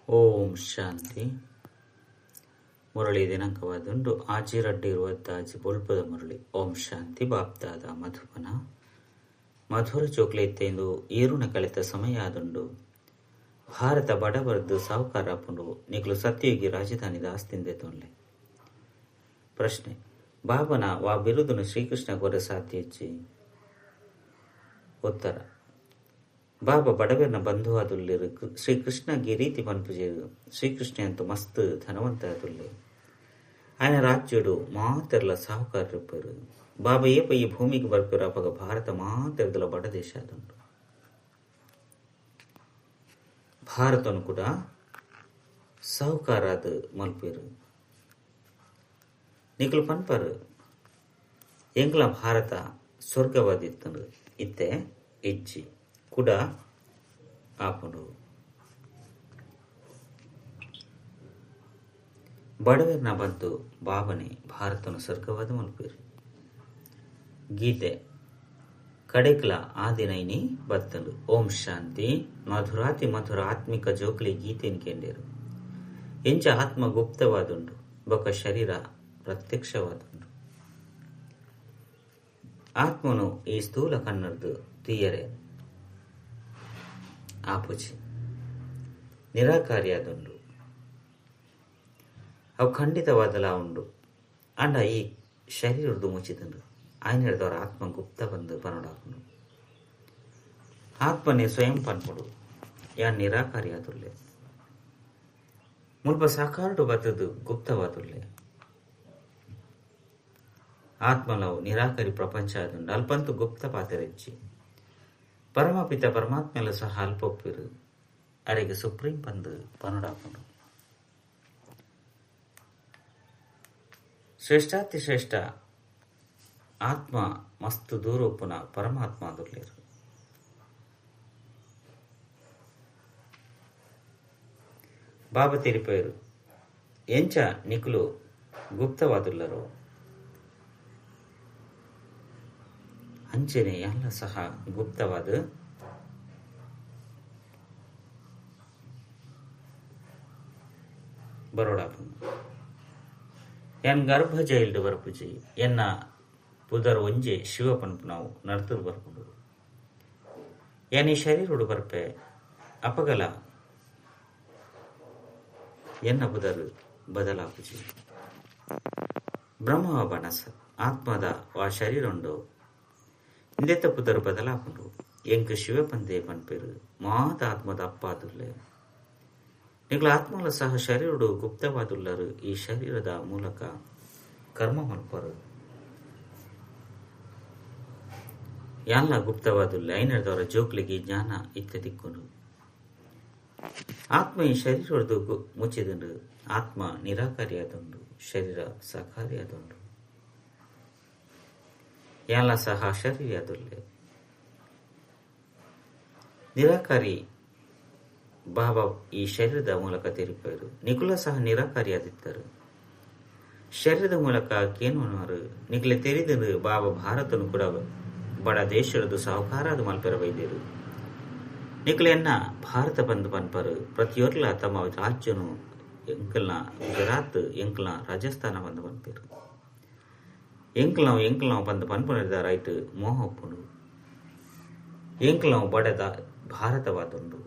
ಓಂ ಶಾಂತಿ. ಮುರಳಿ ದಿನಾಂಕವಾದುಂಡು ಆಜಿರಡ್ಡಿ ಇರುವತ್ತಾಜಿ ಬೊಲ್ಪದ ಮುರಳಿ. ಓಂ ಶಾಂತಿ. ಬಾಪ್ದಾದ ಮಧುಬನ ಮಧುರ ಚೋಕ್ಲೆತ್ತೆಂದು ಏರುನ ಕಲಿತ ಸಮಯ ಆದುಂಡು. ಭಾರತ ಬಡಬರ್ದು ಸಾಹುಕಾರ ಪುಂಡು ನಿಕ್ಲು ಸತ್ಯಯುಗಿ ರಾಜಧಾನಿ ದಾಸ್ತಿಂದೆ ತೊನ್ಲೆ. ಪ್ರಶ್ನೆ: ಬಾಬನ ವಾ ಬಿರುದುನು ಶ್ರೀಕೃಷ್ಣ ಕೊರೆ ಸಾಧ್ಯ ಇಜ್ಜಿ? ಉತ್ತರ: ಬಾಬಾ ಬಡವೆರ್ನ ಬಂಧುವಾದುಲ್ಲೇರು. ಶ್ರೀಕೃಷ್ಣ ಗಿರೀತಿ ಪನ್ಪುಜೇರು. ಶ್ರೀಕೃಷ್ಣ ಅಂತೂ ಮಸ್ತ್ ಧನವಂತ ಆದುಲ್ಲೆ. ఆయన ರಾಜ್ಯುಡು ಮಾತೆರ್ಲ ಸಾಹುಕಾರರಿಪ್ಪರು. ಬಾಬಾ ಏಪ ಈ ಭೂಮಿಗೆ ಬರ್ಪೆರು ಅಪಗ ಭಾರತ ಮಾತೆರ್ದಲ ಬಡ ದೇಶ ಆದುಂಡು. ಭಾರತನು ಕೂಡ ಸಾಹುಕಾರಾದ ಮಲ್ಪೇರು. ನಿಕ್ಲು ಪನ್ಪರು ಎಂಕ್ಲ ಭಾರತ ಸ್ವರ್ಗವಾದಿತ್ತಂಡು ಇತ್ತೆ ಇಜ್ಜಿ ಕೂಡ ಆಪುಂಡು. ಬಡವೆರ್ನ ಬಂತು ಬಾಬನೆ ಭಾರತನು ಸ್ವರ್ಗವಾದ ಮಲ್ಪೇರು. ಗೀತೆ ಕಡೆಕ್ಲ ಆದಿನೈನಿ ಬತ್ತಲು. ಓಂ ಶಾಂತಿ. ಮಧುರಾತಿ ಮಧುರ ಆತ್ಮಿಕ ಜೋಕ್ಲಿ ಗೀತೆನ್ ಕೇಂಡೇರು. ಎಂಚ ಆತ್ಮ ಗುಪ್ತವಾದುಂಡು ಬೊಕ ಶರೀರ ಪ್ರತ್ಯಕ್ಷವಾದುಂಡು. ಆತ್ಮನು ಈ ಸ್ಥೂಲ ಕಣ್ಣರ್ದು ತೀಯರೆ ಆಪುಜಿ ನಿರಾಕಾರಿಯಾದುಂಡು. ಅವು ಖಂಡಿತವಾದಲ ಉಂಡು. ಅಂಡ ಈ ಶರೀರದ್ದು ಮುಚ್ಚಿದುಂಡು. ఆయన ಹಿಡಿದವರ ಆತ್ಮ ಗುಪ್ತ ಬಂದು ಪನೋಡಾಪುಂಡು. ಆತ್ಮನೇ ಸ್ವಯಂ ಪನ್ಪುಡು ಯಾನ್ ನಿರಾಕಾರಿ ಆದುಲ್ಲೆ. ಮುಲ್ಪ ಸಾಕಾರಡು ಬತ್ತದು ಗುಪ್ತವಾದುಲ್ಲೆ. ಆತ್ಮಲವು ನಿರಾಕಾರಿ ಪ್ರಪಂಚ ಆದುಂಡು. ಅಲ್ಪಂತು ಗುಪ್ತ ಪಾತೆರೆಜ್ಜಿ. ಪರಮಪಿತ ಪರಮಾತ್ಮೆಲ ಸಹ ಅಲ್ಪೊಪ್ಪಿರು. ಅರೆಗೆ ಸುಪ್ರೀಂ ಪಂದು ಪನೋಡಾಪುಂಡು. ಶ್ರೇಷ್ಠಾತಿ ಶ್ರೇಷ್ಠ ಆತ್ಮ ಮಸ್ತ್ ದೂರ ಒಪ್ಪುನ ಪರಮಾತ್ಮ ಆದುಲ್ಲೇರು. ಬಾಬಾ ತೆರಿಪೇರು ಎಂಚ ನಿಕ್ಲು ಗುಪ್ತವಾದುಲ್ಲರೋ ಅಂಚನೆ ಎಲ್ಲ ಸಹ ಗುಪ್ತವಾದ ಬರೋಡಾಪುಂಡು. ಎನ್ ಗರ್ಭ ಜೈಲ್ಡ್ ಬರ್ಪುಜಿ ಎನ್ನ ಪುದರ್ ಒಂಜೆ ಶಿವ ಪನ್ಪುನವು ನರ್ತುರು ಬರ್ಪುಂಡು. ಎನ್ ಈ ಶರೀರುಡು ಬರ್ಪೆ ಅಪಗಲ ಎನ್ನ ಪುದರ್ ಬದಲಾಪುಜಿ. ಬ್ರಹ್ಮ ಬನಸ ಆತ್ಮದ ವಾ ಶರೀರುಂಡು ಇಂದೆತ್ತ ಪುದರ್ ಬದಲಾಪುಂಡು. ಎಂಕ್ ಶಿವ ಪಂದೇ ಪನ್ಪೇರು. ಮಾತ ಆತ್ಮದ ಅಪ್ಪ ಆದುಲ್ಲೆ. ನಿಕ್ಲ ಆತ್ಮಲ ಸಹ ಶರೀರುಡು ಗುಪ್ತವಾದುಲ್ಲರು. ಈ ಶರೀರದ ಮೂಲಕ ಕರ್ಮ ಮಲ್ಪರು. ಯಾನ್ಲ ಗುಪ್ತವಾದುಲ್ಲೆ. ಐನರ್ದವರ ಜೋಕ್ಲಿಗೆ ಜ್ಞಾನ ಇತ್ತೆ ದಿಕ್ಕುಂಡು. ಆತ್ಮ ಈ ಶರೀರದ್ದು ಮುಚ್ಚಿದುಂಡು. ಆತ್ಮ ನಿರಾಕಾರಿಯಾದುಂಡು, ಶರೀರ ಸಾಕಾರಿಯಾದುಂಡು. ಯಾನ್ಲ ಸಹ ಶರೀರಿಯಾದುಲ್ಲೆ. ನಿರಾಕಾರಿ ಬಾಬಾ ಈ ಶರೀರದ ಮೂಲಕ ತೆರಿಪೇರು. ನಿಕುಲ ಸಹ ನಿರಾಕಾರಿಯಾದಿತ್ತರು. ಶರೀರದ ಮೂಲಕ ಕೇನುವರು. ನಿಕ್ಲೆ ತೆರಿದು ಬಾಬಾ ಭಾರತನು ಕೂಡ ಬಡ ದೇಶರದು ಸಾಹುಕಾರಾದ ಮಲ್ಪೆರ ಬೈದೇರು. ನಿಕ್ಲೆಯನ್ನ ಭಾರತ ಬಂದು ಪನ್ಪರು. ಪ್ರತಿಯೊರ್ಲ ತಮ್ಮ ರಾಜ್ಯನು ಎಂಕಲ್ನ ಗುಜರಾತ್ ಎಂಕಲ್ನ ರಾಜಸ್ಥಾನ ಬಂದು ಪನ್ಪೇರು. ಎಂಕಲ್ನವು ಎಂಕಲ್ನವು ಬಂದು ಪನ್ಪುನಿರ್ದ ರೈಟ್ ಮೋಹ ಒಪ್ಪುಂಡು. ಎಂಕಲ್ನವು ಬಡದ ಭಾರತವಾದುಂಡು.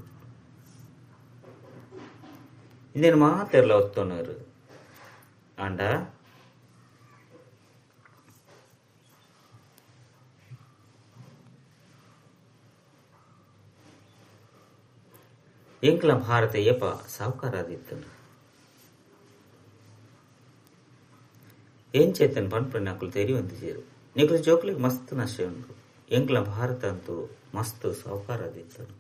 ಇಂದೇನು ಮಾತೆರ್ಲ ಒತ್ತೊನರು. ಆಂಡ ಎಂಕ್ಲ ಭಾರತ ಏಪ ಸಾಹುಕಾರಾದಿತ್ತನು. ಏನ್ ಚೇತನ್ ಪನ್ಪುನ ಅಕುಲು ತೆರಿಯೊಂದಿಜೆರು. ನಿಕ್ಲು ಜೋಕ್ಲಿಗ್ ಮಸ್ತ್ ನಶೆ ಉಂಡು. ಎಂಕ್ಲ ಭಾರತ ಅಂತೂ ಮಸ್ತ್ ಸಾಹುಕಾರಾದಿತ್ತನು.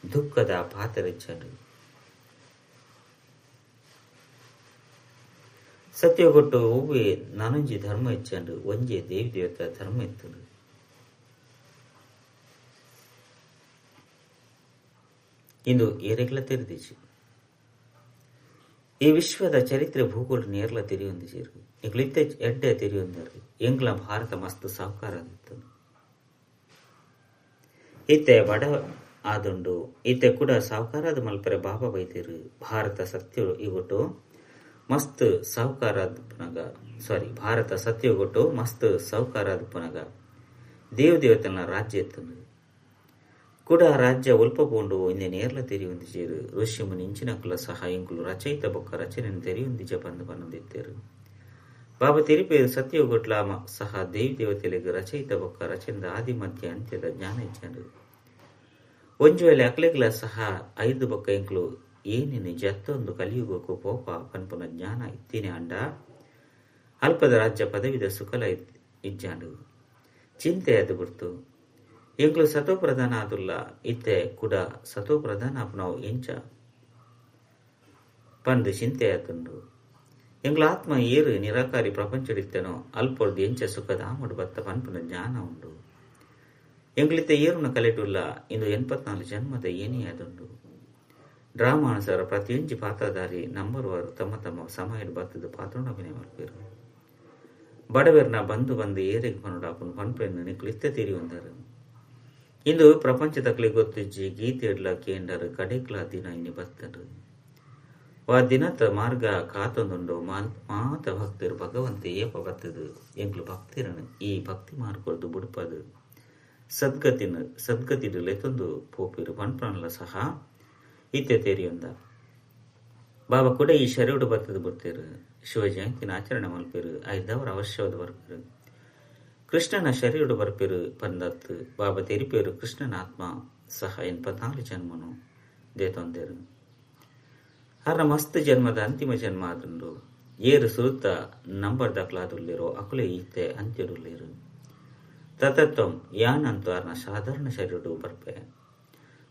ದುಃಖದ ಪಾತೆರೆಚ್ಚನು. ಸತ್ಯಗೊಟ್ಟು ಒವ್ವೆ ನನೊಂಜಿ ಧರ್ಮ ಇಚ್ಚಂಡು. ಒಂಜೆ ದೇವಿ ದೇವತ ಧರ್ಮ ಇತ್ತನು. ಇಂದು ಏರೆಗ್ಲ ತೆರೆದಿಜಿ. ಈ ವಿಶ್ವದ ಚರಿತ್ರೆ ಭೂಗೋಳ ನೇರ್ಲ ತೆರಿಯೊಂದಿಜೆರು. ನಿಕ್ಲಿತ್ತೆ ಎಡ್ಡೆ ತೆರಿಯೊಂದರು. ಎಂಕ್ಲ ಭಾರತ ಮಸ್ತ್ ಸಾಹುಕಾರ ಆದಿತ್ತನು. ಇತ್ತೆ ಬಡ ಆದುಂಡು. ಇತ್ತೆ ಕೂಡ ಸಾಹುಕಾರಾದ ಮಲ್ಪರೆ ಬಾಬಾ ಬೈದೇರು. ಭಾರತ ಸತ್ಯಯುಗೊಟ್ಟು ಮಸ್ತ್ ಸಾಹುಕಾರಾದ ಸಾರಿ ಭಾರತ ಸತ್ಯಯುಗೊಟ್ಟು ಮಸ್ತ್ ಸಾಹುಕಾರಾದ ದೇವದೇವತೆನ ರಾಜ್ಯ ಎತ್ತುಂಡು. ಕೂಡ ರಾಜ್ಯ ಒಲ್ಪ ಪೋಂಡು ಇಂದೆ ನೇರ್ಲ ತೆರಿಯೊಂದಿಜೆರು. ಋಷಿ ಮುನಿ ಇಂಚಿನಕುಲ ಸಹ ಎಂಕುಲು ರಚಯಿತ ಬೊಕ್ಕ ರಚನೆಯನ್ನು ತೆರಿಯೊಂದಿಜ ಪಂದ್ ಪನೊಂದಿತ್ತೆರು. ಬಾಬಾ ತೆರಿಪೇರು ಸತ್ಯಯುಗೊಟ್ಲ ಸಹ ದೇವಿ ದೇವತೆಲೆಗ್ ರಚಯಿತ ಬೊಕ್ಕ ರಚನೆದ ಆದಿ ಮಧ್ಯ ಅಂತ್ಯದ ಜ್ಞಾನ ಇಜ್ಜಾಂಡ್. ಒಂಜಿ ವೇಳೆ ಅಕ್ಲೆಗ್ಲ ಸಹ ಐದು ಬೊಕ್ಕ ಎಂಕುಲು ಏನಿನಿ ಜತ್ತೊಂದು ಕಲಿಯುಗಕ್ಕೂ ಪೋಪ ಪನ್ಪುನ ಜ್ಞಾನ ಇತ್ತೀನಿ ಅಂಡ ಅಲ್ಪದ ರಾಜ್ಯ ಪದವಿದ ಸುಖಲ ಇಜ್ಜಾಂಡ್. ಚಿಂತೆ ಅದು ಗುರ್ತು. ಎಂಕುಲು ಸತೋ ಪ್ರಧಾನ ಆದುಲ್ಲ. ಇತ್ತೆ ಕೂಡ ಸತೋ ಪ್ರಧಾನ ಆಪುನವು ಎಂಚ ಪಂದ್ ಚಿಂತೆ ಆತುಂಡು. ಎಂಕುಲು ಆತ್ಮ ಏರು ನಿರಾಕಾರಿ ಪ್ರಪಂಚಡಿತ್ತೇನೋ ಅಲ್ಪೊರ್ದು ಎಂಚ ಸುಖದ ಆಮಡು ಬತ್ತ ಪನ್ಪುನ ಜ್ಞಾನ ಉಂಡು. ಎಂಕುಲಿತ್ತೆ ಏರುನ ಕಲೆಟುಲ್ಲ ಇಂದು 84 ಜನ್ಮದ ಏನೇ ಆದುಂಡು. ಡ್ರಾಮಾ ಅನುಸಾರ ಪ್ರತಿಯೊಂಜಿ ಪಾತ್ರಧಾರಿ ನಂಬರ್ವಾರು ತಮ್ಮ ತಮ್ಮ ಸಮಯಡ್ ಬತ್ತದ ಪಾತ್ರನ ಅಭಿನಯ ಮಲ್ಪೆರು. ಬಡವೆರ್ನ ಬಂದು ಬಂದು ಏರೆಗ್ ಪನೊಡಾಪುನು ಪನ್ಪೆನ್ ನಿಕುಲು ಇತ್ತೆ ತೆರಿಯೊಂದರು. ಇಂದು ಪ್ರಪಂಚದಕ್ಲೆ ಗೊತ್ತಿಜ್ಜಿ ಗೀತೆಡ್ಲ ಕೇಂಡರ್ ಕಡೆಕ್ಲ ದಿನ ಇನ್ನಿ ಬತ್ತಂಡು. ವಾ ದಿನತ ಮಾರ್ಗ ಕಾತೊಂದುಂಡು ಮಾತ ಭಕ್ತರು ಭಗವಂತ ಏಪ ಬತ್ತದು ಎಂಕ್ಲು ಭಕ್ತಿರನು ಈ ಭಕ್ತಿ ಮಾರ್ಗೊಡ್ದು ಬುಡ್ಪದು ಸದ್ಗತಿನ ಸದ್ಗತಿಡು ಲೆತ್ತೊಂದು ಪೋಪಿರು ಪನ್ಪನಲ ಸಹ ಇತ್ತೆ ತೆರಿಯೊಂದ. ಬಾಬಾ ಕೂಡ ಈ ಶರೀರಡು ಬತ್ತದು ಬರ್ತೀರು. ಶಿವ ಜಯಂತಿನ ಆಚರಣೆ ಮಲ್ಪೇರು. ಐದವರ ಅವಶ್ಯವಾದ ಬರ್ಪೇರು. ಕೃಷ್ಣನ ಶರೀರಡು ಬರ್ಪೇರು ಪಂದತ್ತು ಬಾಬಾ ತೆರಿಪೇರು ಕೃಷ್ಣನ ಆತ್ಮ ಸಹ 84 ಜನ್ಮನು ದೇತೊಂದೇರು. ಅರ್ನ ಮಸ್ತ್ ಜನ್ಮದ ಅಂತಿಮ ಜನ್ಮ ಆದುಂಡು. ಏರು ಸುರುತ್ತ ನಂಬರ್ ದಾಖಲಾದುಲ್ಲೇರೋ ಅಕುಲೆ ಈತೆ ಅಂತ್ಯಡುಲ್ಲೇರು. ತತತ್ವಂ ಯಾನಂತು ಅರ್ನ ಸಾಧಾರಣ ಶರೀರಡು ಬರ್ಪೆ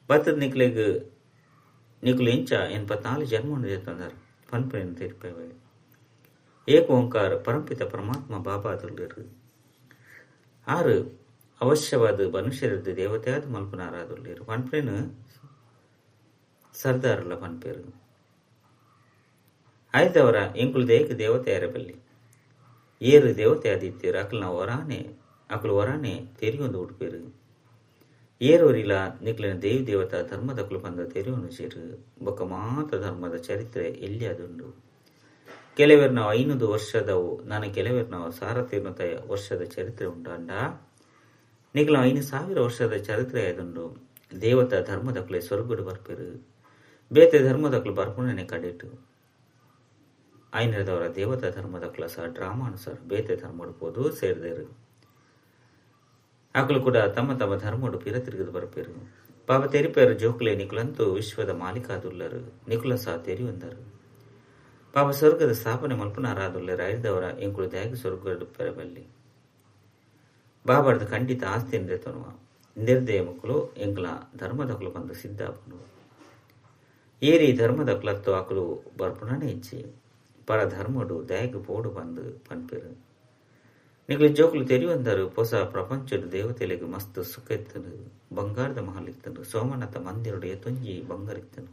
ಬತ್ತದ ನಿಕ್ಲೆಗ್ ನಿಕ್ಲು ಇಂಚ 84 ಜನ್ಮನು ದೇತೊಂದಾರ ಪನ್ಪೆನ್ ತೆರಿಪೇವೆ. ಏಕ ಓಂಕಾರ ಪರಂಪಿತ ಪರಮಾತ್ಮ ಬಾಬಾ ಆದುಲ್ಲೇರು. ಆರು ಅವಶ್ಯವಾದ ಮನುಷ್ಯರದ್ದು ದೇವತೆಯಾದ ಮಲ್ಪುನಾರಾದುಲ್ಲೇರು ಪನ್ಪೆನ್ ಸರ್ದಾರಲ್ಲ ಪನ್ಪೇರು. ಆಯ್ದವರ ಎಂಕುಲು ದೇಕ ದೇವತೆ ಬಲ್ಲಿ ಏರು ದೇವತೆ ಆದಿತ್ಯರು ಅಕಲ್ನ ವರಾನೆ ಅಕಲು ವರಾನೆ ತೆರಿಯೊಂದು ಉಡ್ಪೇರು. ಏರೋರಿಲ ನಿಕ್ಲಿನ ದೇವಿ ದೇವತಾ ಧರ್ಮದಕುಲು ಪಂದ ತೆರಿಯೊಂದು ಸೇರು ಬೊಕ್ಕ ಮಾತ ಧರ್ಮದ ಚರಿತ್ರೆ ಎಲ್ಲಿ ಅದುಂಡು. ಕೆಲವರು ನಾವು 500 ವರ್ಷದವು ನಾನು ಕೆಲವರು ನಾವು 1300 ವರ್ಷದ ಚರಿತ್ರೆ ಉಂಟು ಅಂಡ ನಿಕ್ಲ 5000 ವರ್ಷದ ಚರಿತ್ರೆ ಅದುಂಡು. ದೇವತಾ ಧರ್ಮದಕುಲೆ ಸ್ವರ್ಗಡು ಬರ್ಪೇರು. ಬೇತೆ ಧರ್ಮದಕುಲು ಬರ್ಪುಣನೆ ಕಡೆಟು. ಐನರದವರ ದೇವತಾ ಧರ್ಮದ ಸಹ ಡ್ರಾಮಾ ಅನುಸಾರ ಬೇತೆ ಧರ್ಮಡು ಪೋದು ಸೇರಿದರು. ಅಕಲು ಕೂಡ ತಮ್ಮ ತಮ್ಮ ಧರ್ಮಡು ಪಿರ ತಿರುಗದು ಬರ್ಪೇರು. ಬಾಬಾ ತೆರಿಪೇರು ಜೋಕುಲೆ ನಿಕುಲಂತೂ ವಿಶ್ವದ ಮಾಲೀಕಾದುಲ್ಲರು ನಿಕುಲ ಸಹ ತೆರಿಯೊಂದರು. ಬಾಬಾ ಸ್ವರ್ಗದ ಸ್ಥಾಪನೆ ಮಲ್ಪುನಾರಾದುಲ್ಲರು. ಐದವರ ಎಂಕುಲು ದ್ಯಾಗ ಸ್ವರ್ಗಡು ಪೆರಬಲ್ಲಿ ಬಾಬಾರ್ದ ಖಂಡಿತ ಆಸ್ತಿ ಎಂದೆ ನಿರ್ದಯ ಮಕ್ಕಳು ಎಂಕುಲ ಧರ್ಮದಕುಲು ಬಂದು ಸಿದ್ಧಾಪನು. ಏರಿ ಧರ್ಮದಕುಲತ್ತು ಅಕಲು ಬರ್ಪುಣನೇ ಇಚ್ಚಿ ಪರಧರ್ಮಡು ದಯಗು ಪೋಡು ಬಂದು ಪನ್ಪೇರು. ನಿಕ್ಲು ಜೋಕುಲು ತೆರಿಯೊಂದರು ಪೊಸ ಪ್ರಪಂಚಡು ದೇವತೆಲೆಗ್ ಮಸ್ತ್ ಸುಖ ಇತ್ತನು. ಬಂಗಾರದ ಮಹಲ್ ಇತ್ತನು. ಸೋಮನಾಥ ಮಂದಿರಡು ಎತ್ತೊಂಜಿ ಬಂಗಾರ ಇತ್ತನು.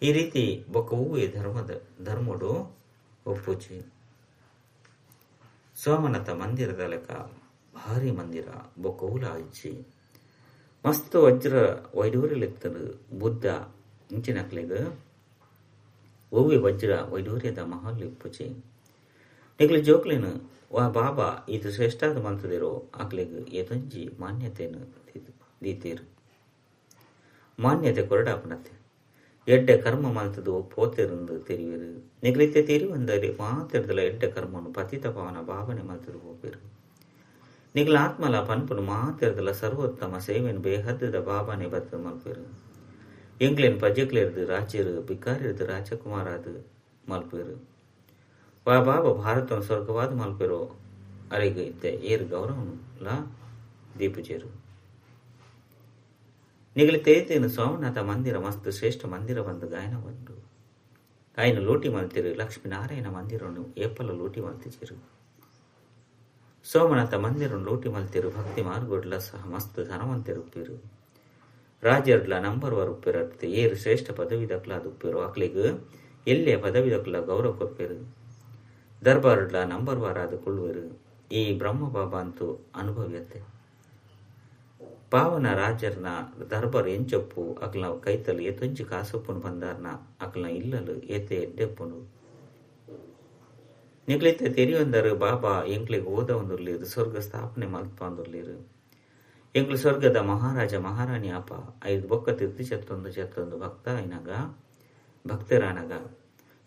ಈ ರೀತಿ ಬೊಕ್ಕ ಹೂವೆ ಧರ್ಮಡು ಒಪ್ಪುಜಿ. ಸೋಮನಾಥ ಮಂದಿರದ ಲೆಕ್ಕ ಭಾರಿ ಮಂದಿರ ಬೊಕ್ಕ ಹೂಲ ಇಜ್ಜಿ. ಮಸ್ತ್ ವಜ್ರ ವೈಡೂರ್ಯಲೆತ್ತನು. ಬುದ್ಧ ಇಂಚಿನಕ್ಲೆಗ್ ಒವ್ವೆ ವಜ್ರ ವೈಡೂರ್ಯದ ಮಹಲ್ ಇಪ್ಪುಜಿ. ನಿಕ್ಲು ಜೋಕ್ಲೆನು ವಾ ಬಾಬಾ ಇದು ಶ್ರೇಷ್ಠಾದ ಮಂತದಿರೋ ಅಕ್ಲೆಗ್ ಏತೊಂಜಿ ಮಾನ್ಯತೆಯನ್ನು ದೀತೇರು. ಮಾನ್ಯತೆ ಕೊರಡಾಪನತ್ತೆ ಎಡ್ಡೆ ಕರ್ಮ ಮಲ್ತದು ಪೋತೆರಂದು ತೆರಿವೆರು. ನಿಕ್ಲಿತ್ತೆ ತೆರಿವಂದರೆ ಮಾತೆರ್ದಲ ಎಡ್ಡೆ ಕರ್ಮನು ಪತಿತ ಪವನ ಬಾಬನೆ ಮಲ್ತದು ಪೋಪೇರು. ನಿಕ್ಲ ಆತ್ಮಲ ಪನ್ಪುನು ಮಾತೆರ್ದಲ ಸರ್ವೋತ್ತಮ ಸೇವೆನು ಬೇಹದ್ದದ ಬಾಬಾನೆ ಬತ್ತದ ಮಲ್ಪೇರು. ಎಂಕ್ಲೆನ್ ಪಜೆಕ್ಲೆರ್ದು ರಾಜ್ಯರು ಬಿಕಾರಿರ್ದು ರಾಜಕುಮಾರಾದ ಮಲ್ಪೇರು. ವಾ ಬಾಬಾ ಭಾರತವನ್ನು ಸ್ವರ್ಗವಾದ ಮಲ್ಪೇರೋ ಅರೆಗ್ ಇತ್ತೆ ಏರು ಗೌರವನುಲ ದೀಪುಜೇರು. ನಿಗಲಿ ತೇತೇನು ಸೋಮನಾಥ ಮಂದಿರ ಮಸ್ತ್ ಶ್ರೇಷ್ಠ ಮಂದಿರ ಬಂದು ಗಾಯನ ಬಂದು ఆయన ಲೂಟಿ ಮಲ್ತಿರು. ಲಕ್ಷ್ಮೀನಾರಾಯಣ ಮಂದಿರನ್ನು ಏಪಲ ಲೂಟಿ ಮಲ್ತಿಜೆರು. ಸೋಮನಾಥ ಮಂದಿರನ್ನು ಲೂಟಿ ಮಲ್ತಿರು. ಭಕ್ತಿ ಮಾರ್ಗೊಡ್ಲ ಸಹ ಮಸ್ತ್ ಧನವಂತರು ಉಪ್ಪೇರು. ರಾಜರ್ಲ ನಂಬರ್ ವಾರ್ ಉಪ್ಪೇರು. ಏರು ಶ್ರೇಷ್ಠ ಪದವಿ ದಕ್ಲಾದ ಉಪ್ಪೇರು. ಅಕ್ಲೆಗ್ ಎಲ್ಲೆ ಪದವಿ ದಕ್ಲ ಗೌರವ ಕೊರ್ಪೇರು. ದರ್ಬಾರ್ಡ್ಲ ನಂಬರ್ ವಾರ್ ಆದ ಕೊಳ್ಳುವರು. ಈ ಬ್ರಹ್ಮ ಬಾಬಾ ಅಂತೂ ಅನುಭವಿಯತ್ತೆ. ಪಾವನ ರಾಜರ್ನ ದರ್ಬಾರ್ ಎಂಚೊಪ್ಪು ಅಕ್ಲನ ಕೈತಲ್ ಏತೊಂಜಿ ಕಾಸೊಪ್ಪುನು ಬಂದಾರ್ನ ಅಕ್ಲನ ಇಲ್ಲಲು ಏತೆ ಎಡ್ಡೆಪ್ಪುನು ನಿಕ್ಲಿತ್ತೆ ತೆರಿಯೊಂದರು ಬಾಬಾ ಎಂಕ್ಲೆಗ್ ಓದವೊಂದುಲ್ಲೆರ್ ಸ್ವರ್ಗ ಸ್ಥಾಪನೆ ಮಲ್ಪೊಂದುಲ್ಲೆರ್ ಎಂಕ್ಲು ಸ್ವರ್ಗದ ಮಹಾರಾಜ ಮಹಾರಾಣಿ ಅಪ ಐದು ಬೊಕ್ಕ ತಿರ್ತಿ ಚತ್ತೊಂದು ಚತ್ತೊಂದು ಭಕ್ತ ಐನಗ ಭಕ್ತರಾನಗ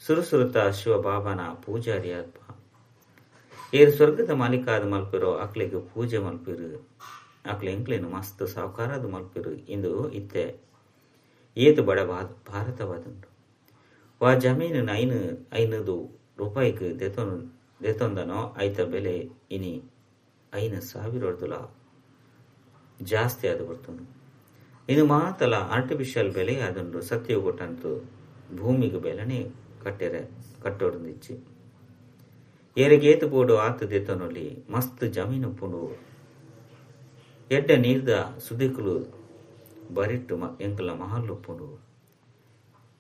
ಸುರುಸುರುತ ಶಿವ ಬಾಬಾನ ಪೂಜಾರಿ ಅಪ್ಪ ಏರು ಸ್ವರ್ಗದ ಮಾಲೀಕಾದ ಮಲ್ಪಿರೋ ಅಕ್ಲೆಗ್ ಪೂಜೆ ಮಲ್ಪಿರು ಅಕ್ಲೆ ಎಂಕ್ಲೇನು ಮಸ್ತ್ ಸಾವುಕಾರದ ಮಲ್ಪಿರು ಇಂದು ಇತ್ತೆ ಏತು ಬಡ ಭಾರತವಾದುಂಡು ವಾ ಜಮೀನು 5 ರೂಪಾಯಿಗೆ ದೆತೊಂದನೋ ಐತ ಬೆಲೆ ಇನಿ 5,000 ಜಾಸ್ತಿ ಆದ ಬರ್ತುಂಡು. ಇನ್ನು ಮಾತಲ ಆರ್ಟಿಫಿಷಿಯಲ್ ಬೆಲೆ ಆದುಂಡು. ಸತ್ಯಗೊಟ್ಟಂತು ಭೂಮಿಗೆ ಬೆಲೆನೇ ಕಟ್ಟೊಡಂದಿಚ್ಚಿ ಏರೆಗೇತು ಬೋಡು ಆತು ದೆತೊನೊಲಿ ಮಸ್ತ್ ಜಮೀನು ಪುಂಡು ಎಡ್ಡ ನೀರ್ದ ಸುದಿಕುಲು ಬರಿಟ್ಟು ಎಂಕಲ ಮಹಲ್ಲುಪ್ಪುಂಡು.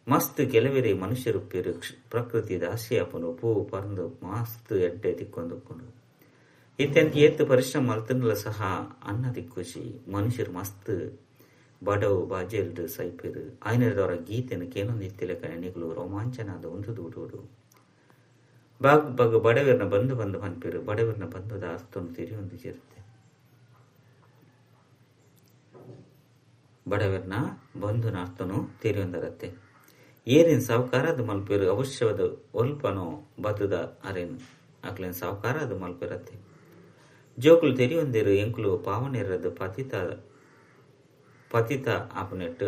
ಮಸ್ತ್ ಕೆಲವೆರೆ ಮನುಷ್ಯರುಪ್ಪೇರು ಪ್ರಕೃತಿ ದಾಸಿಯಾಪುಂಡು. ಪೂ ಪರಂದು ಮಸ್ತ್ ಎಡ್ಡೆ ತಿಕ್ಕೊಂದುಪ್ಪುಂಡು. ಇತ್ಯಂತ ಏತ್ ಪರಿಶ್ರಮ ಮಲ್ತನ್ಲ ಸಹ ಅನ್ನ ದಿಕ್ಕುಜಿ ಮನುಷ್ಯರು ಮಸ್ತ್ ಬಡವು ಬಾಜೆಲ್ಡ್ ಸೈಪೇರು ಆಯ್ನದವರ ಗೀತೆನ ಕೇನೊಂದು ಇತ್ತಿಲೆಕ ನಿಗುಲು ರೋಮಾಂಚನಾದ ಒಂದು ದೂಡೋಡು ಬಾಗ್ ಬಗ್ ಬಡವರ್ನ ಬಂದು ಬಂದು ಪನ್ಪೇರು ಬಡವರ್ನ ಬಂಧುದ ಅರ್ಥವನ್ನು ತೆರೆಯೊಂದು ಸೇರುತ್ತೆ. ಬಡವರ್ನ ಬಂಧುನ ಅರ್ಥನು ತೆರೆಯೊಂದರತ್ತೆ. ಏರಿನ ಸಾವುಕಾರದ ಮಲ್ಪೇರು ಅವಶ್ಯವಾದ ಒಲ್ಪನೋ ಬದುದ ಅರೇನು ಅಕ್ಲೇನು ಸಾವುಕಾರದ ಮಲ್ಪೇರತ್ತೆ. ಜೋಕುಲು ತೆರೆಯೊಂದಿರು ಎಂಕುಲು ಪಾವನೆರದು ಪತಿತ ಪತಿತ ಆಪನೆಟ್ಟು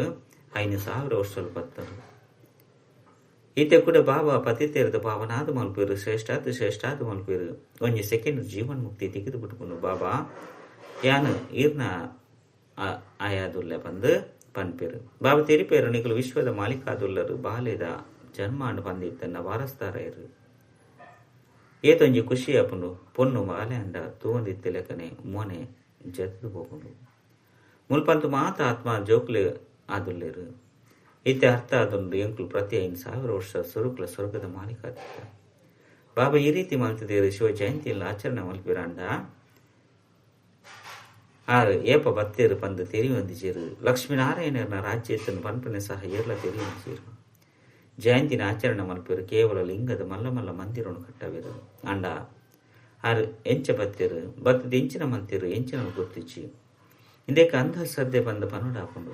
5,000 ವರ್ಷలు ಪತ್ತರು. ಈತೆ ಕೂಡ ಬಾಬಾ ಪತಿತೇರದ ಪಾವನಾದ ಮಲ್ಪೇರು ಶ್ರೇಷ್ಠಾದ ಶ್ರೇಷ್ಠಾದ ಮಲ್ಪೇರು ಒಂಜಿ ಸೆಕೆಂಡ್ ಜೀವನ್ ಮುಕ್ತಿ ತೆಗೆದು ಬಿಟ್ಕೊಂಡು ಬಾಬಾ ಯಾನು ಈರ್ನ ಆಯಾದುಲ್ಲೆ ಬಂದು ಪನ್ಪೇರು. ಬಾಬಾ ತೆರಿಪೇರು ನಿಕಲು ವಿಶ್ವದ ಮಾಲೀಕಾದುಲ್ಲರು ಬಾಲ್ಯದ ಜನ್ಮಾಂಡು ಬಂದಿತ್ತನ್ನ ವಾರಸ್ತಾರ ಇರು. ಏತೊಂಜಿ ಖುಷಿ ಆಪುಂಡು ಪೊಣ್ಣು ಬಾಲೆ ಅಂಡ ತೂವಂದಿತ್ತಿಲೆಕನೆ ಮೋನೆ ಜದ್ದು ಹೋಗುಂಡು. ಮುಲ್ಪಂತು ಮಾತ ಆತ್ಮ ಜೋಕ್ಲೆ ಆದುಲ್ಲೇರು. ಇತ್ತೆ ಅರ್ಥ ಆದುಂಡು ಎಂಕುಲು ಪ್ರತಿ 5,000 ವರ್ಷ ಸುರುಕ್ಲ ಸ್ವರ್ಗದ ಮಾಲೀಕಾದಿತ್ತ. ಬಾಬಾ ಈ ರೀತಿ ಮಲ್ತಿದೇರು ಶಿವ ಜಯಂತಿಯಲ್ಲಿ ಆಚರಣೆ ಮಲ್ಪಿರಾಂಡ ಆರು ಏಪ ಬತ್ತೇರು ಪಂದು ತೆರಿಯೊಂದಿಜೇರು. ಲಕ್ಷ್ಮೀನಾರಾಯಣನ ರಾಜ್ಯತನ್ನು ಪನ್ಪನೆ ಸಹ ಏರ್ಲ ತೆರಿಯೊಂದಿಜೇರು. ಜಯಂತಿನ ಆಚರಣೆ ಮಲ್ಪಿರು ಕೇವಲ ಲಿಂಗದ ಮಲ್ಲ ಮಲ್ಲ ಮಂದಿರವನ್ನು ಕಟ್ಟವಿರು. ಅಂಡ ಆರು ಎಂಚ ಬತ್ತೇರು ಬತ್ತದ ಎಂಚಿನ ಮಂತಿರು ಎಂಚಿನ ಗೊತ್ತಿಚ್ಚಿ ಇಂದೇಕ ಅಂಧಶ್ರದ್ಧೆ ಬಂದ ಪನುಡಾಪುಂಡು.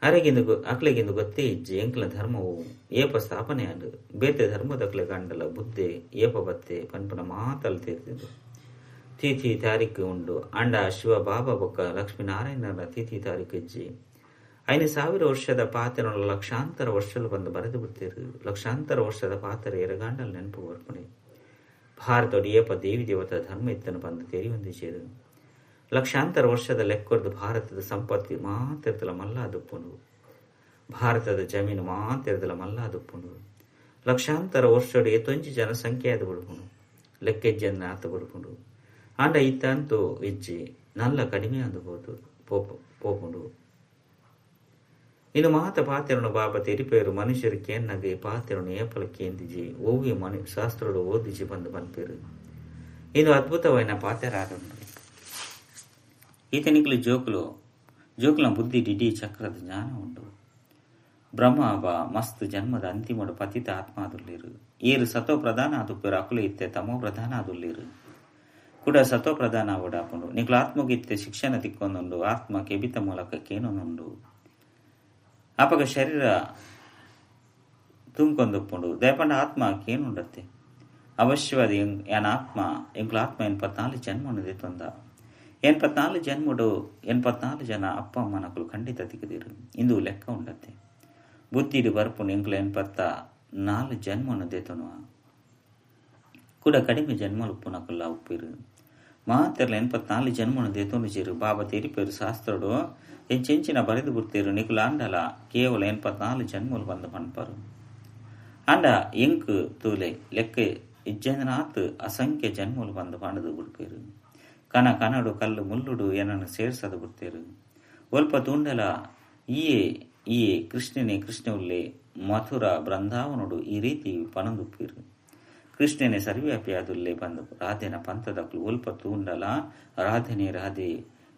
ಅರೆಗಿಂದು ಅಕ್ಲೆಗಿಂದು ಗೊತ್ತೇ ಇಜ್ಜಿ ಎಂಕ್ಲ ಧರ್ಮವು ಏಪ ಸ್ಥಾಪನೆ ಆಂಡು ಬೇತೆ ಧರ್ಮದಕ್ಲೆ ಗಂಡಲ ಬುದ್ಧೆ ಏಪ ಬತ್ತೆ ಪನ್ಪನ ಮಾತಲ್ ತೀರ್ತಿದ್ದು. ತಿಥಿ ತಾರೀಕು ಉಂಡು ಅಂಡ ಶಿವ ಬಾಬಾ ಬೊಕ್ಕ ಲಕ್ಷ್ಮೀನಾರಾಯಣನ ತಿಥಿ ತಾರೀಕು ಇಜ್ಜಿ 5,000 ವರ್ಷದ ಪಾತ್ರನ ಲಕ್ಷಾಂತರ ವರ್ಷలు ಬಂದು ಬರೆದು ಬಿಡ್ತೀರು. ಲಕ್ಷಾಂತರ ವರ್ಷದ ಪಾತ್ರ ಎರಗಾಂಡಲ್ ನೆನಪು ಬರ್ಪಣೆ. ಭಾರತೋಡು ಏಪ ದೇವಿ ದೇವತಾ ಧರ್ಮ ಇತ್ತನು ಬಂದು ತೆರಿಯೊಂದಿಜೇರು. ಲಕ್ಷಾಂತರ ವರ್ಷದ ಲೆಕ್ಕೊರ್ದು ಭಾರತದ ಸಂಪತ್ತಿ ಮಾತಿರ್ತಲ ಮಲ್ಲಾದುಪ್ಪುಂಡು. ಭಾರತದ ಜಮೀನು ಮಾತಿರ್ತಲ ಮಲ್ಲಾದುಪ್ಪುಂಡು. ಲಕ್ಷಾಂತರ ವರ್ಷಡು ಏತೊಂಜಿ ಜನಸಂಖ್ಯೆ ಅದು ಬಿಡ್ಪುಂಡು ಲೆಕ್ಕೆಜ್ಜನ್ನ ಆತ ಬಿಡ್ಪುಂಡು. ಆಂಡ ಇತ್ತಂತೂ ಇಜ್ಜಿ ನಲ್ಲ ಕಡಿಮೆ ಅಂದು ಪೋಪುಂಡು. ಇನ್ನು ಮಾತ ಪಾತ್ರನು ಬಾಬಾ ತೆರಿಪೇರು ಮನುಷ್ಯರು ಕೇನ್ನಗೆ ಪಾತ್ರನು ಏಪಲ ಕೇಂದಿಜಿ ಓವಿ ಮನು ಶಾಸ್ತ್ರೋಡು ಓದಿಜಿ ಬಂದು ಪನ್ಪೇರು. ಇದು ಅದ್ಭುತವೈನ ಪಾತ್ರ ಆದುಂಡು. ಈತನಿಕಲು ಜೋಕುಲು ಜೋಕುಲ ಬುದ್ಧಿ ಡಿಡಿ ಚಕ್ರದ ಜ್ಞಾನ ಉಂಟು. ಬ್ರಹ್ಮ ಬಾ ಮಸ್ತ್ ಜನ್ಮದ ಅಂತಿಮಡು ಪತಿತ ಆತ್ಮ ಆದುಲ್ಲೇರು. ಏರು ಸತೋ ಪ್ರಧಾನ ಆದುಪ್ಪೇರು ಅಕುಲು ಇತ್ತೆ ತಮೋ ಪ್ರಧಾನ ಆದುಲ್ಲೇರು. ಕೂಡ ಸತೋ ಪ್ರಧಾನ ಆವಡಾಪುಂಡು. ನಿಕುಲು ಆತ್ಮಗಿತ್ತೆ ಶಿಕ್ಷಣ ತಿಕ್ಕೊಂದುಂಡು. ಆತ್ಮ ಕೆಬಿತ ಮೂಲಕ ಕೇನೊಂದುಂಡು. ಆಪಗ ಶರೀರ ತುಂಬ್ಕೊಂದುಪ್ಪುಂಡು. ದಯಪಂಡ ಆತ್ಮ ಕೇನುಂಡತ್ತೆ. ಅವಶ್ಯವಾದ ಯಾನ ಆತ್ಮ ಎಂಕುಲ ಆತ್ಮ 84 ಜನ್ಮನು ತೊಂದ 84 ಜನ್ಮಡು 84 ಜನ ಅಪ್ಪ ಅಮ್ಮನಕುಲು ಖಂಡಿತ ತಿಕ್ಕದಿರು ಇಂದು ಲೆಕ್ಕ ಉಂಡತ್ತೆ. ಬುದ್ಧಿಡು ಬರ್ಪುಂಡು ಎಂಕುಲು 84 ಜನ್ಮನು ದೇತೊನುವ ಕೂಡ ಕಡಿಮೆ ಜನ್ಮಲು ಉಪ್ಪುನಕುಲ್ಲ ಉಪ್ಪಿರು. ಮಾತೆರ್ಲ 84 ಜನ್ಮನು ದೇತೊನು ಜೇರು. ಬಾಬಾ ತೆರಿಪೇರು ಶಾಸ್ತ್ರಡು ಎಂಚೆಂಚಿನ ಬರೆದು ಬಿಡ್ತೀರು. ನಿಕುಲು ಅಂಡಲ ಕೇವಲ 84 ಜನ್ಮಲು ಬಂದು ಪನ್ಪರು. ಅಂಡ ಎಂಕು ತೂಲೆ ಲೆಕ್ಕ ಇಜ್ಜಂದನಾತ್ ಅಸಂಖ್ಯ ಜನ್ಮಲು ಬಂದು ಪಣದು ಬಿಡ್ಪೇರು. ಕನ ಕನಡು ಕಲ್ಲು ಮುಳ್ಳುಡು ಏನನ್ನು ಸೇರ್ಸದು ಬಿಡ್ತೇರು. ಒಲ್ಪ ತೂಂಡಲ ಈಯೇ ಈಯೇ ಕೃಷ್ಣನೇ ಕೃಷ್ಣ ಉಲ್ಲೆ ಮಥುರ ಬೃಂದಾವನುಡು ಈ ರೀತಿ ಪಣದುಪ್ಪೀರು. ಕೃಷ್ಣನೇ ಸರ್ವ್ಯಾಪಿ ಆದುಲ್ಲೆ ಬಂದು ರಾಧೆನ ಪಂಥದಕ್ಲು ಒಲ್ಪ ತೂಂಡಲ ರಾಧೆನೇ ರಾಧೆ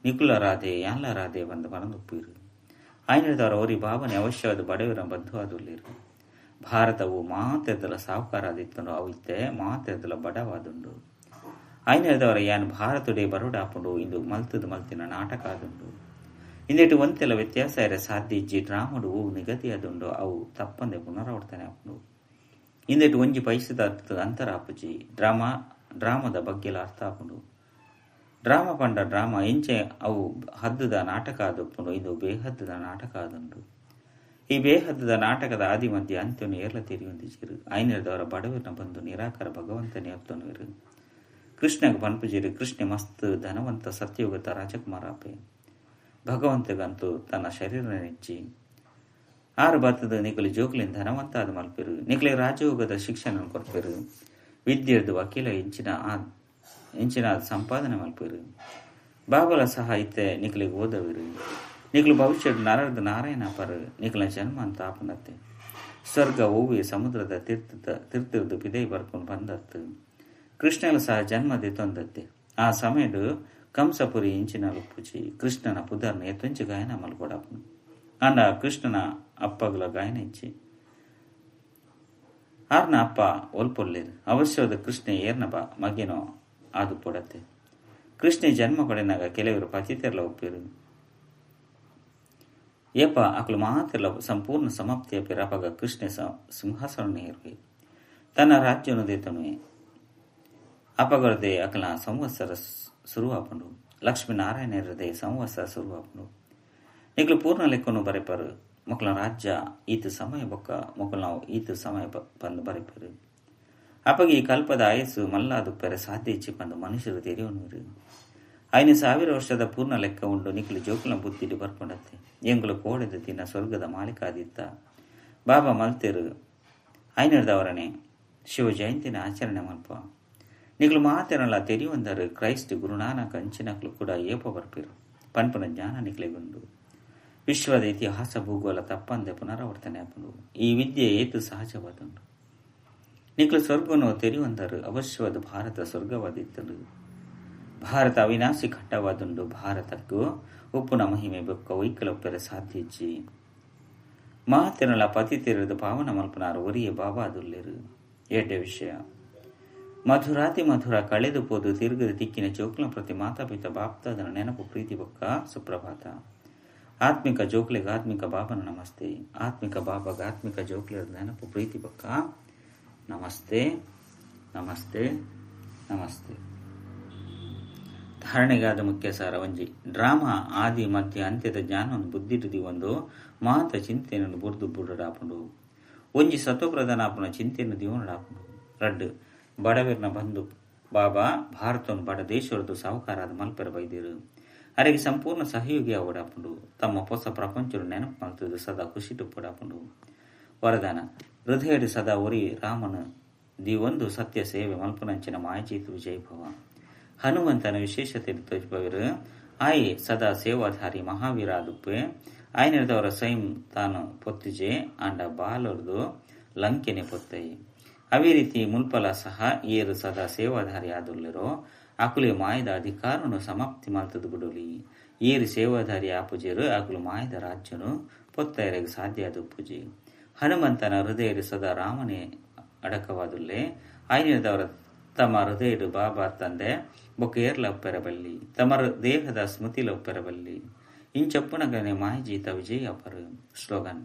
ನಿಕುಲ ರಾಧೆ ಯಾನ್ಲ ರಾಧೆ ಬಂದು ಪನೊಂದುಪ್ಪುವೆರ್. ಆಯಿನೆಡ್ದಾವರ ಒರಿ ಬಾಬನೆ ಅವಶ್ಯವಾದ್ ಬಡವೆರ್ನ ಬಂಧು ಆದುಲ್ಲೆರ್. ಭಾರತವು ಮಾತೆರ್ದಲ ಸಾಹುಕಾರ ಆದಿತ್ತುಂಡು ಅವು ಇತ್ತೆ ಮಾತೆರ್ದಲ ಬಡವಾದುಂಡು. ಆಯಿನೆಡ್ದಾವರ ಯಾನ್ ಭಾರತೊಡೇ ಬರೊಡಾಪುಂಡು ಇಂದು ಮಲ್ತುದು ಮಲ್ತಿನ ನಾಟಕ ಆದುಂಡು. ಇಂದೆಟ್ ಒಂತೆಲ ವ್ಯತ್ಯಾಸ ಆಯೆರೆ ಸಾಧ್ಯ ಇಜ್ಜಿ. ಡ್ರಾಮಾಡು ಒವು ನಿಗದಿಯಾದುಂಡೋ ಅವು ತಪ್ಪಂದೆ ಪುನರಾವರ್ತನೆ ಆಪುಂಡು. ಇಂದೆಟ್ ಒಂಜಿ ಪೈಸೆದ ಅಂತರ ಆಪುಜಿ. ಡ್ರಾಮಾದ ಬಗ್ಗೆಲ ಅರ್ಥ ಆಪುಂಡು. ಡ್ರಾಮಾ ಪಂಡ ಡ್ರಾಮಾ ಎಂಚೆ ಅವು ಹದ್ದುದ ನಾಟಕ ಆದುಪ್ಪುಂಡು ಇಂದು ಬೇಹದ್ದುದ ನಾಟಕ ಆದುಂಡು. ಈ ಬೇಹದ್ದುದ ನಾಟಕದ ಆದಿ ಮಧ್ಯ ಅಂತ್ಯೊನು ಏರ್ಲ ತೆರಿಯೊಂದಿಜ್ಜೆರ್. ಆಯಿನೆಡ್ದಾವರ ಬಡವೆರ್ನ ಬಂಧು ನಿರಾಕಾರ ಭಗವಂತನೇ ಒತ್ತೊನುವೆರ್. ಕೃಷ್ಣಗ್ ಪನ್ಪುಜೆರ್ ಕೃಷ್ಣೆ ಮಸ್ತ್ ಧನವಂತ ಸತ್ಯಯುಗದ ರಾಜಕುಮಾರ ಆಪೆ. ಭಗವಂತಗಂತೂ ತನ್ನ ಶರೀರನೆಚ್ಚಿ ಆರು ಬತ್ತದ ನಿಕುಲು ಜೋಕ್ಲೆನ್ ಧನವಂತ ಆದ್ ಮಲ್ಪೆರ್. ನಿಕ್ಲೆಗ್ ರಾಜಯೋಗದ ಶಿಕ್ಷಣ ಕೊರ್ಪೆರ್. ವಿದ್ಯೆರ್ದ್ ವಕೀಲ ಎಂಚಿನ ಸಂಪಾದನೆ ಮಲ್ಪೆರ್. ಬಾಬಲ ಸಹ ಇತ್ತೆ ನಿಕ್ಲೆಗ್ ಓದವೆರ್. ನಿಕ್ಲು ಭವಿಷ್ಯಡ್ ನರರ್ದ್ ನಾರಾಯಣ ಪರ್ ನಿಕ್ಲೆನ ಜನ್ಮ ಅಂತ ಆಪುಂಡತ್ತೆ. ಸ್ವರ್ಗ ಒವ್ವೇ ಸಮುದ್ರದ ತಿರ್ತಿರ್ದ್ ಪಿದಯಿ ಬರ್ಪುನು ಪಂದತ್ತು. ಕೃಷ್ಣಲ ಸಹ ಜನ್ಮ ದೆತೊಂದತ್ತೆ. ಆ ಸಮಯಡ್ ಕಂಸಪುರಿ ಇಂಚಿನ ಉಪ್ಪುಜಿ. ಕೃಷ್ಣನ ಪುದರ್ನ ಏತೊಂಜಿ ಗಾಯನ ಮಲ್ಪೊಡಾಪುಂಡು. ಆಂಡ ಕೃಷ್ಣನ ಅಪ್ಪಗ್ಲ ಗಾಯನ ಇಜ್ಜಿ. ಆರ್ನ ಅಪ್ಪ ಒಲ್ಪೊಲ್ಲೆರ್. ಅವಶ್ಯವಾದ ಕೃಷ್ಣೆ ಏರ್ನ ಮಗೆನೋ ಆದುಪ್ಪೊಡತ್ತೆ. ಕೃಷ್ಣೆ ಜನ್ಮ ಪಡೆನಾಗ ಕೆಲವರು ಪತಿತೆರ್ಲ ಒಪ್ಪೆರ್. ಏಪ ಅಕುಲು ಮಾತೆರ್ಲ ಸಂಪೂರ್ಣ ಸಮಾಪ್ತಿ ಆಪೆರ್. ಅಪಗ ಕೃಷ್ಣೆ ಸಿಂಹಾಸನ ಏರುವೆ. ತನ್ನ ರಾಜ್ಯವನ್ನು ದೆತೊನುವೆ. ಅಪಗರ್ದೆ ಅಕಲ್ನ ಸಂವತ್ಸರ ಸುರುವಾಪುಂಡು. ಲಕ್ಷ್ಮೀನಾರಾಯಣರದೇ ಸಂವತ್ಸರ ಸುರುವಾಪುಂಡು. ನಿಕ್ಲು ಪೂರ್ಣ ಲೆಕ್ಕನು ಬರೆಪರು. ಮೊಕಲ್ನ ರಾಜ್ಯ ಈತ ಸಮಯ ಬೊಕ್ಕ ಮೊಕಲ್ನ ಈತ ಸಮಯ ಪಂದ್ ಬರೆಪರು. ಅಪಗ ಈ ಕಲ್ಪದ ಆಯಸ್ಸು ಮಲ್ಲಾದುಪ್ಪೆರೆ ಸಾಧ್ಯ ಇಜ್ಜಿ ಪಂದ್ ಮನುಷ್ಯರು ತೆರಿಯೊನುವೆರ್. 5000 ವರ್ಷದ ಪೂರ್ಣ ಲೆಕ್ಕ ಉಂಡು. ನಿಕ್ಲು ಜೋಕುಲ್ನ ಬುದ್ಧಿಡ್ ಬರ್ಪುಂಡತ್ತೆ. ಎಂಕುಲು ಕೋಡೆದ ದಿನ ಸ್ವರ್ಗದ ಮಾಲೀಕ ಆದಿತ್ತ ಬಾಬಾ ಮಲ್ತೆರ್. ಆಯಿನೆಡ್ದಾವರನೆ ಶಿವ ಜಯಂತಿನ ಆಚರಣೆ ಮಲ್ಪ. ನಿಕ್ಲು ಮಾತೆರ್ನಲ ತೆರಿಯೊಂದರ್ ಕ್ರೈಸ್ಟ್ ಗುರುನಾನಕ್ ಅಂಚಿನಕ್ಲು ಕೂಡ ಏಪ ಬರ್ಪೆರ್ ಪನ್ಪುನ ಜ್ಞಾನ ನಿಕ್ಲೆಗುಂಡು. ವಿಶ್ವದ ಇತಿಹಾಸ ಭೂಗೋಳ ತಪ್ಪಂದೆ ಪುನರಾವರ್ತನೆ ಆಪುಂಡು. ಈ ವಿದ್ಯೆ ಏತು ಸಹಜವಾದುಂಡು. ನಿಕ್ಲು ಸ್ವರ್ಗನು ತೆರಿಯೊಂದರು. ಅವಶ್ಯವಾದ ಭಾರತ ಸ್ವರ್ಗವಾದಿತ್ತುಂಡು. ಭಾರತ ಅವಿನಾಶಿ ಖಂಡವಾದುಂಡು. ಭಾರತಕ್ಕೂ ಉಪ್ಪುನ ಮಹಿಮೆ ಬೊಕ್ಕ ಒಯ್ಕಲ ಒಪ್ಪೆರೆ ಸಾಧ್ಯ ಇಜ್ಜಿ. ಮಾತೆರ್ನಲ ಪತಿತೆರ್ದ್ ಪಾವನ ಮಲ್ಪುನಾರ್ ಒರಿಯೇ ಬಾಬಾ ಆದುಲ್ಲೆರ್. ಎಡ್ಡೆ ವಿಷಯ. ಮಧುರಾತಿ ಮಧುರ ಕಳೆದು ಪೋದು ತಿರುಗದ ತಿಕ್ಕಿನ ಜೋಕ್ಲ ಪ್ರತಿ ಮಾತಾಪಿತ ಬಾಪ್ತಾದನ ನೆನಪು ಪ್ರೀತಿ ಬೊಕ್ಕ ಸುಪ್ರಭಾತ. ಆತ್ಮಿಕ ಜೋಕ್ಲೆಗ್ ಆತ್ಮಿಕ ಬಾಬನ ನಮಸ್ತೆ. ಆತ್ಮಿಕ ಬಾಬಾಗ ಆತ್ಮಿಕ ಜೋಕ್ಲೆರ್ ನೆನಪು ಪ್ರೀತಿ ಬೊಕ್ಕ ನಮಸ್ತೆ ನಮಸ್ತೆ ನಮಸ್ತೆ. ಧಾರಣೆಗಾದ ಮುಖ್ಯ ಸಾರ ಒಂಜಿ ಡ್ರಾಮಾ ಆದಿ ಮಧ್ಯ ಅಂತ್ಯದ ಜ್ಞಾನವನ್ನು ಬುದ್ಧಿಡುದಿ ಒಂದು ಮಾತ ಚಿಂತೆಯನ್ನು ಬುರ್ದು ಬುಡಾಪುಂಡು. ಒಂಜಿ ಸತ್ವಪ್ರಧಾನ ಚಿಂತೆಯನ್ನು ದಿವನಡಾಪುಂಡು. ರಡ್ಡು ಬಡವೆರ್ನ ಬಂಧು ಬಾಬಾ ಭಾರತವನ್ನು ಬಡ ದೇಶವರದು ಸಾಹುಕಾರಾದ ಮಲ್ಪೆರ ಬೈದಿರು. ಅರೆಗೆ ಸಂಪೂರ್ಣ ಸಹಯೋಗಿ ಅವಡಾಪುಂಡು. ತಮ್ಮ ಹೊಸ ಪ್ರಪಂಚರು ನೆನಪು ಮಲ್ತದು ಸದಾ ಖುಷಿಟುಪ್ಪಡಾಪುಂಡು. ವರದಾನ ಹೃದಯಡು ಸದಾ ಒರಿ ರಾಮನು ದಿವೊಂದು ಸತ್ಯ ಸೇವೆ ಮಲ್ಪುನಂಚಿನ ಮಾಯಜೀತು ವಿಜಯಭವ. ಹನುಮಂತನ ವಿಶೇಷತೆ ತೋಜಿಪವರು ಆಯಿ ಸದಾ ಸೇವಾಧಾರಿ ಮಹಾವೀರ ಆದುಪ್ಪೆ. ಆಯ್ನೆದವರ ಸ್ವಯಂ ತಾನು ಪೊತ್ತಿಜೆ ಆಂಡ ಬಾಲರ್ದು ಲಂಕೆನೆ ಪೊತ್ತೈ. ಅವೇ ರೀತಿ ಮುಲ್ಪಲ ಸಹ ಏರು ಸದಾ ಸೇವಾಧಾರಿ ಆದುಲ್ಲೆರೋ ಅಕುಲೆ ಮಾಯದ ಅಧಿಕಾರನು ಸಮಾಪ್ತಿ ಮಲ್ತದು ಬಿಡಲಿ. ಏರು ಸೇವಾಧಾರಿ ಆಪುಜೆರು ಅಕುಲು ಮಾಯದ ರಾಜ್ಯನು ಪೊತ್ತೈರೆಗೆ ಸಾಧ್ಯ ಆದುಪ್ಪುಜಿ. ಹನುಮಂತನ ಹೃದಯಡು ಸದಾ ರಾಮನೇ ಅಡಕವಾದುಲ್ಲೆ. ಆಯ್ನೆದವರ ತಮ್ಮ ಹೃದಯಡು ಬಾಬಾ ತಂದೆ ಬೊಕ್ಕ ಏರ್ಲ ಒಪ್ಪೆರಬಲ್ಲಿ, ತಮ್ಮ ದೇಹದ ಸ್ಮೃತಿಲ ಒಪ್ಪೆರಬಲ್ಲಿ. ಇಂಚಪ್ಪುನಗನೆ ಮಾಯಜೀತ ವಿಜಯ ಅಪರು. ಸ್ಲೋಗನ್: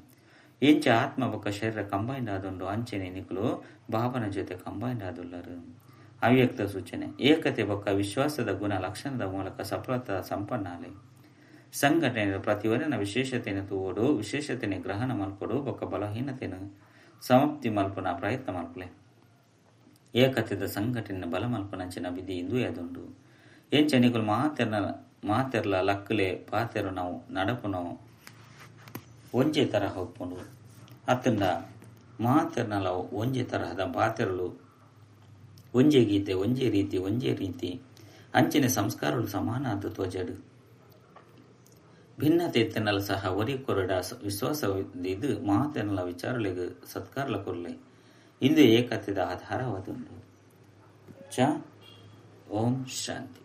ಇಂಚ ಆತ್ಮ ಬೊಕ್ಕ ಶರೀರ ಕಂಬೈಂಡ್ ಆದುಂಡು ಅಂಚನೆ ನಿಕುಲು ಬಾಬನ ಜೊತೆ ಕಂಬೈಂಡ್ ಆದುಲ್ಲರು. ಅವ್ಯಕ್ತ ಸೂಚನೆ: ಏಕತೆ ಬೊಕ್ಕ ವಿಶ್ವಾಸದ ಗುಣ ಲಕ್ಷಣದ ಮೂಲಕ ಸಫಲತಾ ಸಂಪನ್ನಾಲೆ. ಸಂಘಟನೆ ಪ್ರತಿವರನ ವಿಶೇಷತೆಯನ್ನು ತೂವೋಡು, ವಿಶೇಷತೆಯನ್ನು ಗ್ರಹಣ ಮಲ್ಪಡು ಬೊಕ್ಕ ಬಲಹೀನತೆಯನ್ನು ಸಮಾಪ್ತಿ ಮಲ್ಪುನ ಪ್ರಯತ್ನ ಮಲ್ಪಲೆ. ಏಕತೆದ ಸಂಘಟನೆ ಬಲ ಮಲ್ಪನಂಚಿನ ವಿಧಿ ಇಂದು ಯಾದುಂಡು. ಎಂಚ ನಿಕುಲು ಮಾತೆರ್ಲ ಲಕ್ಕುಲೆ ಪಾತೆರು ನಾವು ನಡಪುನವು ಒಂಜೆ ತರಹ ಉಪ್ಪುಂಡು. ಅತ್ತಂಡ ಮಾತೆರ್ನಲ ಒಂಜೆ ತರಹದ ಪಾತೆರಲು ಒಂಜೆ ಗೀತೆ ಒಂಜೇ ರೀತಿ ಒಂಜೇ ರೀತಿ ಅಂಚಿನ ಸಂಸ್ಕಾರಗಳು ಸಮಾನ ಆದ ತೋಜಡು. ಭಿನ್ನತೆ ಇತ್ತನಲ ಸಹ ಒರಿ ಕೊರಡ ವಿಶ್ವಾಸ ಇದು ಮಾತೆರ್ನಲ ವಿಚಾರಲೆಗ್ ಸತ್ಕಾರಲ ಕೊರ್ಲೆ. ಇಂದು ಏಕತೆದ ಆಧಾರವಾದುಂಡು. ಚ ಓಂ ಶಾಂತಿ.